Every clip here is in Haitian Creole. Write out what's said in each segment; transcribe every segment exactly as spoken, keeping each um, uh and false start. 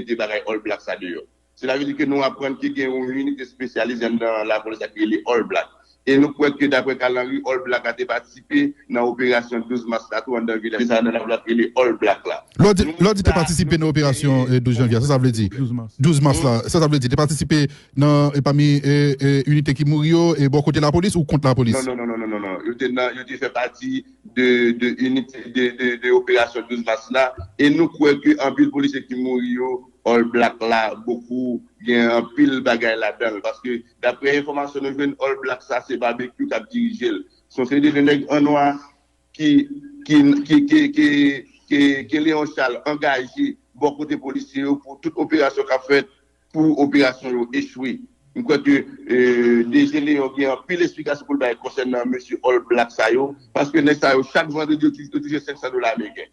mete bagay All Black sa deyò. Sela vle di ke nou aprann ke gen yon inite espesyalize anndan lapolis la ki rele All Black. E nou kwè ke, daprè Carl Henry, All Black la te patisipe nan operasyon douz mas la tou anndan vilaj. Se sa anndan lapolis la ki rele All Black la. Lè w di, lè w di te patisipe nan operasyon eh, douz janvye, sa sa vle di? Douz mas la, sa sa vle di? Te patisipe nan, eh, pami eh, eh, inite ki mouri yo, eh, bò kote lapolis ou kont lapolis? Non, non, non, non, non, non, non. Yo te nan, yo te fè pati de, de inite, de, de, de operasyon douz mas la. E nou kwè ke anpil polisye ki mouri yo, All Black la, bokou, gen anpil bagay ladan l. Paske, daprè enfòmasyon nou jwenn, All Black sa, se Babekyou k ap dirije l. Se yon seri de nèg an nwa ki, ki, ki, ki, ki, ki, ki Léon Charles angaje bò kote polisye yo pou tout operasyon k ap fèt, pou operasyon yo echwe. M kwè ke eh, D G Léon gen anpil esplikasyon pou l bay konsènan mesye All Black sa yo, paske nèg sa yo, chak vandredi, yo tou- yo touche senk san dola ameriken.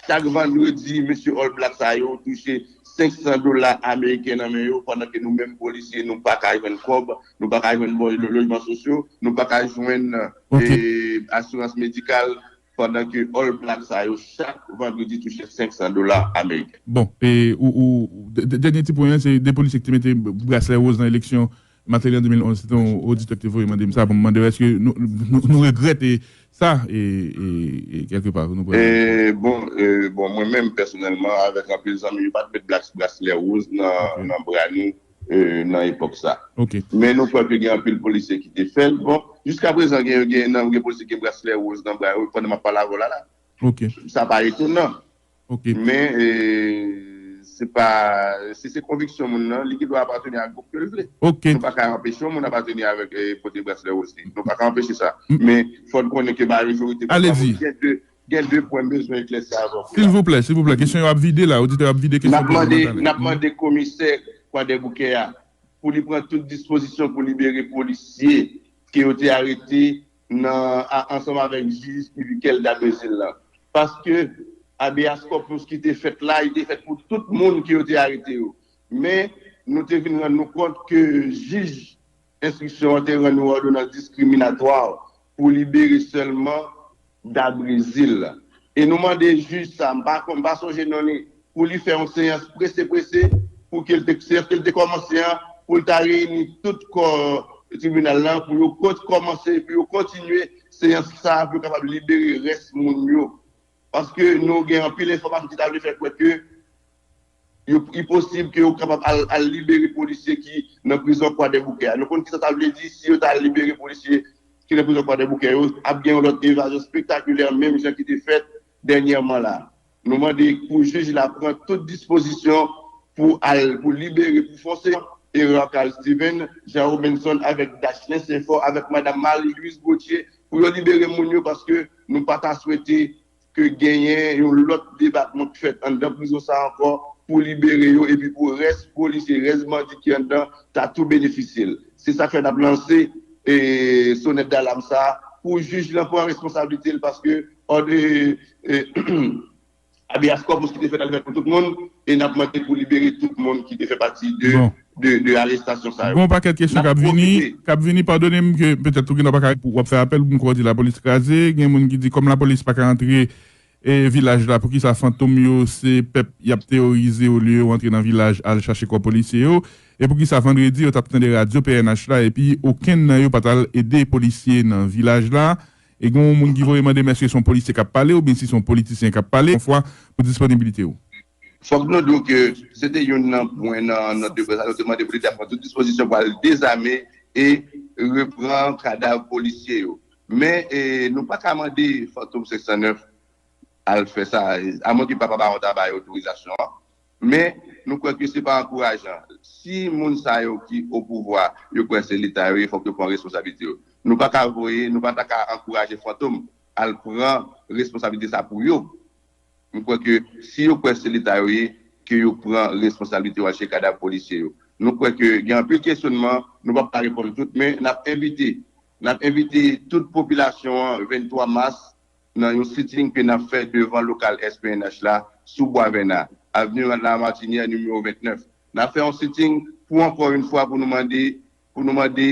Chak vandredi, mesye All Black sa yo touche senk san dola ameriken nan men yo, pandan ke nou menm polisye, nou pa ka jwenn kòb, nou pa ka jwenn bon lo- lojman sosyo, nou pa ka jwenn Ok. eh, asirans medikal, pandan ke All Black sa yo, chak vandredi, touche senk san dola ameriken. Bon, e ou, ou, de- de- dènye ti pwen an, se de polisye ki te mete braslè woz nan eleksyon Martelly an de mil onz, se te yon oditè ki te voye mande m sa pou m mande w èske nou, nou, nou regrèt e sa, e, e, e kèlke pa nou pral. E, bon, e, bon, mwen menm pèsonèlman, avèk anpil zanmi, yo pa t met bras- braslè woz nan, Ok. nan bra nou e, nan epòk sa. Ok. Men nou kwè ke gen anpil polisye ki te fè l. Bon, jiska prezan, gen, gen, nan, gen polisye ki gen braslè woz nan bra yo pandan m ap pale avè w la la. Ok. Sa pa etonan. Ok. Men e, se pa, si se konviksyon moun nan, li gen dwa apateni ak gwoup ke l vle. Ok. Nou pa ka anpeche yon moun apateni avèk e, pote braslè woz li. Nou pa ka anpeche sa. M- Men fò n konnen ke majorite Alezi. Gen de, gen de pwen m bezwen eklèsi avè w. Silvouplè, silvouplè, kesyon yo ap vide la, oditè yo ap vide kesyon pou yo mande. N ap mande komisè Kwadèboukè a pou li pran tout dispozisyon pou libere polisye ke yo te arete nan, a- ansanm avèk jij Ivikel Dabrezil lan. Paske habeas corpus ki te fèt la, li te fèt pou tout moun ke yo te arete yo. Men, nou te vin rann nou kont ke jij enstriksyon an te rann yon òdonans diskriminatwa pou libere sèlman Dabrezil. E nou mande jij sa, m pa, m pa sonje non li, pou li fè yon seyans prese prese, pou ke l te, seyans ke l te kòmanse an, pou l ta reyini tout kò tribinal lan, pou yo kont- kòmanse, pou yo kontinye seyans sa, pou yo kapab libere rès moun yo. Paske nou gen anpil enfòmasyon ki ta vle fè kwè ke yo, li posib ke yo kapab al, al libere polisye ki nan prizon Kwadèboukè a. Nou konn kisa sa vle di si yo ta al libere polisye ki nan prizon Kwadèboukè yo, ap gen yon lòt evazyon spektakilè, menm jan ki te fèt dènyèman la. Nou mande pou jij la pran tout dispozisyon pou al, pou libere, pou fòse Erard Carl Steven, Jean Robinson avèk Dachlin Senfò, avèk Madam Marie Louise Gauthier, pou yo libere moun yo, paske nou pa ta swete ke genyen yon lòt debakman k fèt anndan prizon sa ankò pou libere yo, epi pou rès polisye, rès bandi ki anndan ta tou benefisye l. Se sa k fè n ap lanse e, sonèt dalam sa pou jij lan pran responsablite l, paske òd e, e, habeas corpus ki te fèt al fèt pou tout moun, e n ap mande pou libere tout moun ki te fè pati de, Bon. de, de arestasyon sa yo. Gon pakèt kesyon N ap k ap vini, pwofite. K ap vini, padone m ke petèt ou gen dwa pa ka, w ap fè apèl pou m kwè w di lapolis kraze, gen moun ki di kòm lapolis pa ka antre e vilaj la, poukisa fantom yo se pèp y ap teworize olye yo antre nan vilaj al chache kò polisye yo? E poukisa vandredi yo t ap tande radyo P N H la epi okenn nan yo pa t al ede polisye nan vilaj la? E gen yon moun ki voye mande m èske se yon polisye k ap pale oubyen si se yon politisyen k ap pale, yon fwa pou disponibilite w. Fòk nou di w ke se te youn nan pwen nan nòt de près la, nou te mande pou Leta pran tout dispozisyon pou al dezame e repran kadav polisye yo. Men e, nou pa ka mande Fantom senk san nèf al fè sa, amwen ke papa Bawon ta ba yo otorizasyon an. Men, nou kwè ke se pa ankourajan. Si moun sa yo ki o pouvwa, yo kwè se Leta yo ye, fòk yo pran responsablite yo. Nou pa ka voye, nou pa ta ka ankouraje Fantom al pran responsablite sa pou yo. M kwè ke si yo kwè se Leta yo ye, ke yo pran responsablite yo al chèche kadav polisye yo. Nou kwè ke gen anpil kesyonman, nou p ap ka reponn tout, men n ap envite, n ap envite tout popilasyon an venntwa mas, nan yon sitting ke n ap fè devan lokal S P N H la, sou Bwa Vèna, Avenue La Martinière, nimewo vennèf. N ap fè yon sitting pou ankò yon fwa pou nou mande, pou nou mande,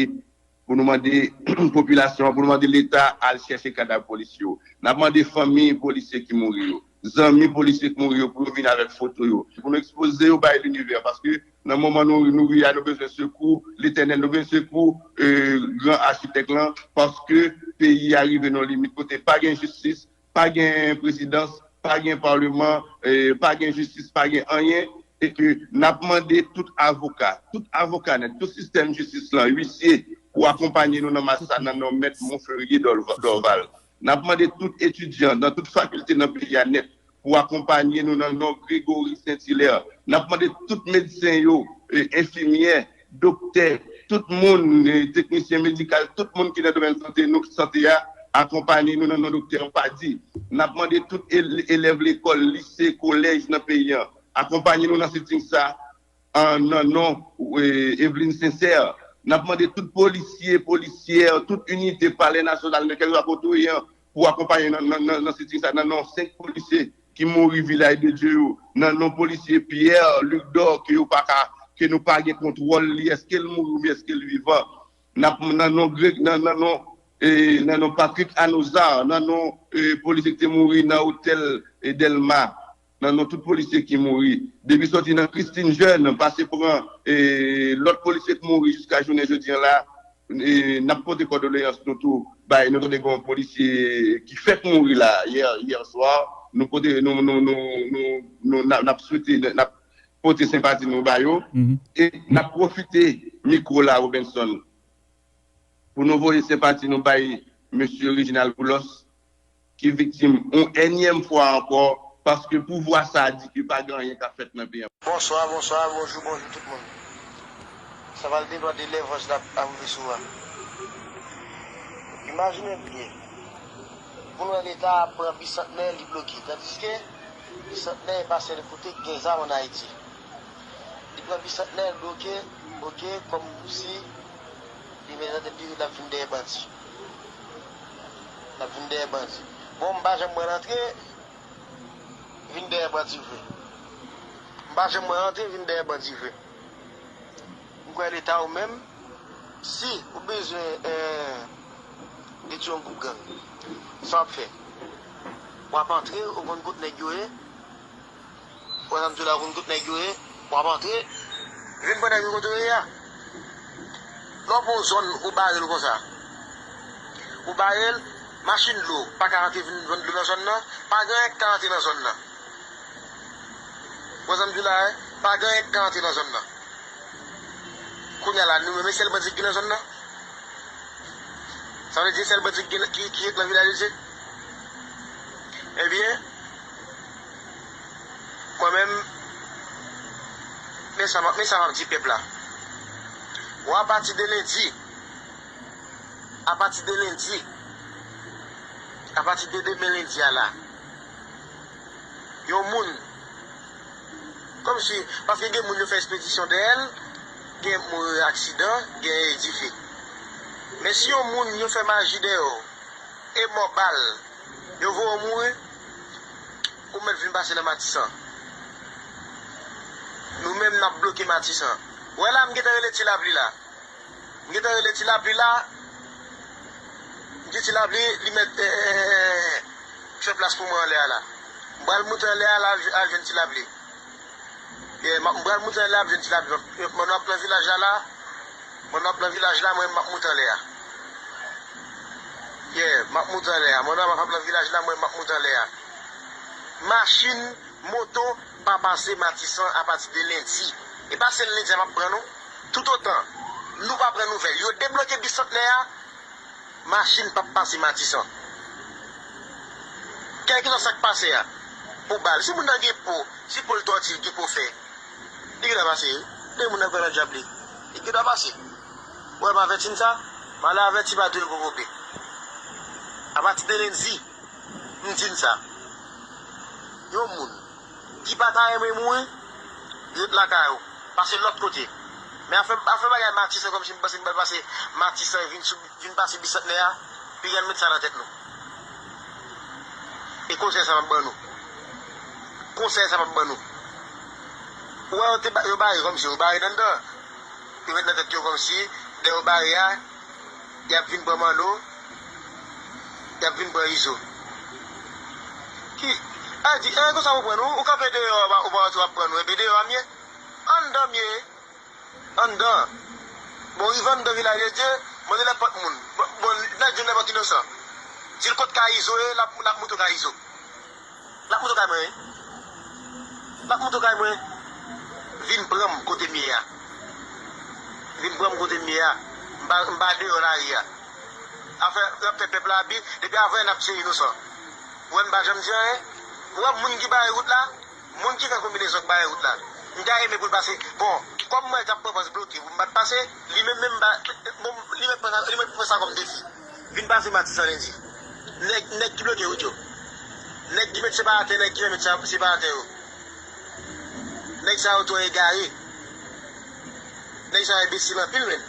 pou nou mande popilasyon an, pou nou mande Leta al chèche kadav polisye yo. N ap mande fanmi polisye ki mouri yo, zanmi polisye k mouri yo pou yo vin avèk foto yo. Pou nou ekspoze yo bay linivè, paske nan moman nou, nou ye a, nou bezwen sekou Letènèl, nou bezwen sekou, e, gran achitèk lan, paske peyi a rive nan limit kote pa gen jistis, pa gen prezidans, pa gen palman, e, pa gen jistis, pa gen anyen, e ke n ap mande tout avoka, tout avoka nèt, tout sistèm jistis lan, uisye, pou akonpanye nou nan mach sa nan non Mèt Monferrier Dorval. N ap mande tout etidyan nan tout fakilte nan peyi a nèt pou akonpanye nou nan non Gregory Saint-Hilaire. N ap mande tout medsen yo, e, enfimyè, doktè, tout moun, e, teknisyen medikal, tout moun ki nan domèn sante, nou, sante a, akonpanye nou nan non doktè Padi. N ap mande tout el- elèv lekòl, lise, kolèj nan peyi a, akonpanye nou nan sitting sa, an, nan non, e, Eveline Sincère. N ap mande tout polisye, polisyè, tout inite Palè Nasyonal, nan kèlkeswa kote w ye an, pou akonpanye nan, nan, nan, nan sitting sa, nan non senk polisye ki mouri Vilaj de Dye yo, nan non polisye Pierre Luc Dor, ke yo pa ka, ke nou pa gen kontwòl li, èske l mouri oubyen èske l vivan. N ap nan non Greg, nan, nan non, e, nan non Patrick Anozar, nan non, e, polisye ki te mouri nan otèl, e, Dèlma, nan non tout polisye ki mouri. Depi sòti nan Christine Jeune, pase pran, e, lòt polisye k mouri jiska jounen jodi an la, e, n ap pote kondoleyans nou tou bay, nou tande gen yon polisye ki fèk mouri la, yè, yè swa, nou pote, nou, nou, nou, nou, nou, n ap, n ap swete, n ap pote senpati nou ba yo. E n ap pwofite mikwo la, Robenson, pou nou voye senpati nou bay mesye Reginald Boulos, ki viktim yon ènyèm fwa ankò, paske pouvwa sa a di ke pa gen anyen k ap fèt nan peyi a. Bonswa, bonswa, bonjou, bonjou tout moun. Sa pral de lwa de lè vòs la ap rive sou a. Imajine byen, pou nou wè Leta ap pran bisantnè, li bloke, tandiske bisantnè e pa sèl kote k gen zam ann Ayiti. Li pran bisantnè, l bloke, bloke, kòmsi li mete tèt li, l ap vin dèyè bandi. L ap vin dèyè bandi. Bon, m pa janm wè l antre, vin dèyè bandi vre. M pa janm wè l antre, vin dèyè bandi vre. M kwè Leta ou menm, si ou bezwen, eh, detwi yon gwoup gang, sa w ap fè? W ap antre, ou konn kot nèg yo ye, Wè sa m di w la, ou konn kot nèg yo ye, w ap antre, vin pran nèg yo kote yo ye a. Lè w pran yon zòn, ou bare l konsa. Ou bare l, machin dlo pa ka rantre vin vann dlo nan zòn nan, pa gen anyen k ka rantre nan zòn nan. Wè sa m di w la, wi, pa gen anyen k ka rantre nan zòn nan. Kounye a la, nou menm, e sèl bandi ki gen nan zòn nan? Sa vle di e sèl bandi ki, ki, ki ret nan Vilaj de Dye? Ebyen, mwen menm, men sa, men sa m ap di pèp la. Bon, apati de lendi, apati de lendi, apati de demen lendi a la, yon moun, kòmsi, paske gen moun yo fè espedisyon dèyè l, gen moun aksidan, gen dife. Men si yon moun yo fè maji dèyè w, e mò bal, yo voye w mouri, ou mèt vin pase nan Matisan. Nou menm, n ap bloke Matisan. Ou wè la, m gentan rele Ti Lapli la. M gentan rele Ti Lapli la. M di Ti Lapli, li mèt, eh, eh, eh, eh, fè plas pou mwen anlè a la. M pral moute anlè a la, al jwenn Ti Lapli. Yeah, m ap, m pral moute anlè a, al jwenn Ti Lapli. Mwen, nou ap nan vilaj la la. Mwen, nou ap nan vilaj la, mwen, m ap moute anlè a. Yeah, m ap moute anlè a. Mwen, nou ap nan vilaj la, mwen, m ap moute anlè a. Machin, moto, pa pase Matisan apati de lendi. E pa sèl lendi a m ap pran, non. Toutotan nou pa pran nouvèl, yo debloke Bisantnè a, machin p ap pase Matisan. Kèlkeswa sa k pase a, pou bal. Si moun nan gen po, si po l tòti, l gen po fè, li gen dwa pase, wi. Lè moun nan pran nan djab li, li gen dwa pase. Ou wè m avèti n sa, malè avèti pa dwe l pou koube. Apati de lendi, m di n sa. Yon moun ki pa ta renmen mouri, ret lakay ou. Pase lòt kote. Men afè, afè bagay Matisan, kòmsi m panse m pral pase Matisan vin sou, vin pase Bisantnè a, piga n met sa nan tèt nou. E konsèy sa m ap ban nou. Konsèy sa m ap ban nou. Ou wè yo te ba-, yo bare kòmsi, yo bare nan dan. Yo met nan tèt yo kòmsi, lè yo bare a, y ap vin pran Manno, y ap vin pran Izo. Ki, Sa di, e, konsa ou pran nou, ou kanpe deyò, ou pa, ou pa antre, w ap pran nou, enben deyò a m ye. Anndan m ye. Anndan. Bon, rive anndan Vilaj de Dye, mande lè pòt moun. Bon, bon, nèg di lè pòt inosan. Di l kot kay Izo ye, l ap, l ap moute w kay Izo. L ap moute w kay mwen, wi. L ap moute w kay mwen. Vin pran m kote m ye a. Vin pran m kote m ye a. M pa, m pa deyò lari a. Afè, y ap fè pèp la abi, depi avanyè n ap tiye inosan. Ou wè m pa janm di anyen. Ou wè moun ki bare wout la, moun ki fè konbinezon k bare wout la. M ta renmen pou l pase. Bon, kòm mwen t ap pran pòz bloke pou m pa t pase, li menm menm ba, bon, li mèt pran sa, li mèt pran sa kòm defi. Vin pase Matisan Lendi. Nèg, nèg ki bloke wout yo. Nèg ki met separateur, nèg ki pa met sa, separateur yo. Nèg sa yo twò egare. Nèg sa yo enbesil anpil, menn.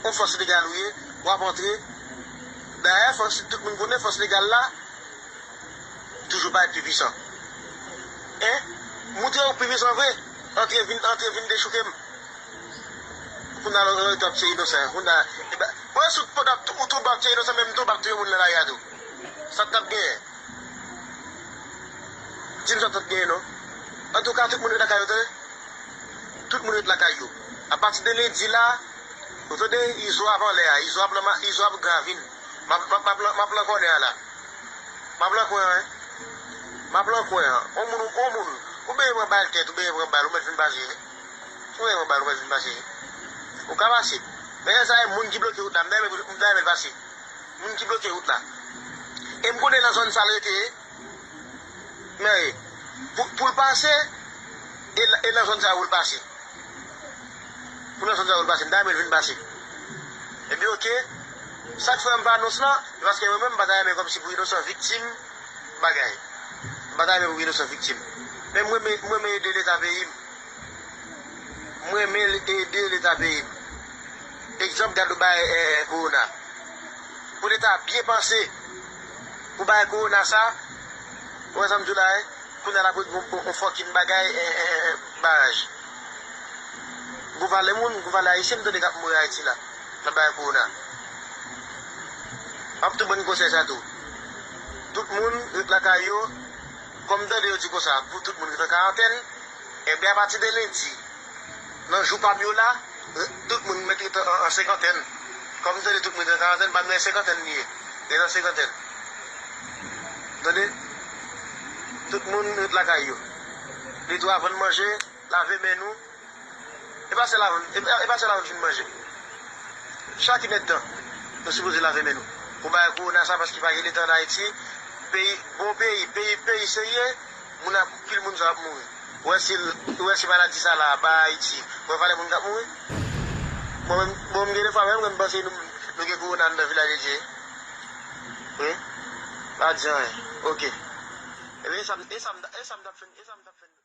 On fòs legal ou ye, w ap antre. Dayè, fòs, tout moun konnen fòs legal la toujou parèt pi pwisan. Hein? Montre ou pi pwisan vre. Antre vin, antre vin dechouke m. Kounye a, lòt, lòt, lòt, se inosan. Kounye a, e ba, mwen sou pòt ap tou, ou tou bak se inosan, menm tou bak touye moun nan lari a tou. Sa t ap genyen? Di m sa t ap genyen, non. Antouka, tout moun ret lakay yo, tande. Tout moun ret lakay yo. Apati de lendi la, ou tande, Izo ap anlè a, Izo ap nan ma-, Izo ap gravin. M ap, m ap, m ap, m ap nan kònè a la. M ap nan kwen an, wi. M ap nan kwen an. On moun, on moun. Ou benyen pran bal tèt, ou benyen pran bal, ou mèt vin pase. Ou benyen pran bal, ou mèt vin pase. Ou ka pase. Men sa e moun ki bloke wout la, m ta renmen, m ta renmen l pase. Moun ki bloke wout la. E m konnen nan zòn sa l rete, men, pou, pou l pase, e, e nan zòn sa pou l pase. Pou nan zòn sa pou l pase, m ta renmen l vin pase. Epi oke, sa k fè m fè anons lan, se paske mwen menm m pa ta renmen kòmsi pou inosan viktim bagay. M pa ta renmen pou inosan viktim. Men mwen, mwen, mwen ede Leta peyi m. Mwen renmen ede Leta peyi m. Egzanp, gade w bay, eh, kowona. Pou Leta byen panse pou bay kowona sa, ou wè sa m di w la, eh, kounye a l ap ret gon, gon, gon fòkin bagay, eh, eh, eh, baraj. Gon valè moun, gon valè ayisyen m tande k ap mouri Ayiti la, nan bagay kowona. M ap tou ban n konsèy sa tou. Tout moun ret lakay yo, kòm m tande yo di konsa, pou tout moun ret an karantèn, enben, apati de lendi, nan jou pa m yo la, tout moun mèt ret an, an senkantèn. Kòm m tande tout moun ret an karantèn, pa m nan senkantèn li ye. Ret an senkantèn. Tande? Tout moun ret lakay yo. Li tou avan n manje, lave men nou. E pa sèl avan, e pa, e pa sèl avan n fin manje. Chak inèdtan, nou sipoze lave men nou. Pou bagay kowona sa, paske pa gen Leta ann Ayiti. Peyi, bon peyi, peyi, peyi serye, moun ap, pil moun sa ap mouri. Ou wè si, ou wè si maladi sa la ba Ayiti, ou wè valè moun k ap mouri? Mwen menm, bon, m gen de fwa menm, mwen m panse nou, nou gen kowona anndan Vilaj de Dye. Wi. Pa di anyen. Oke. Ebyen, e sa m, e sa m, e sa m t ap fè, e sa m t ap fè.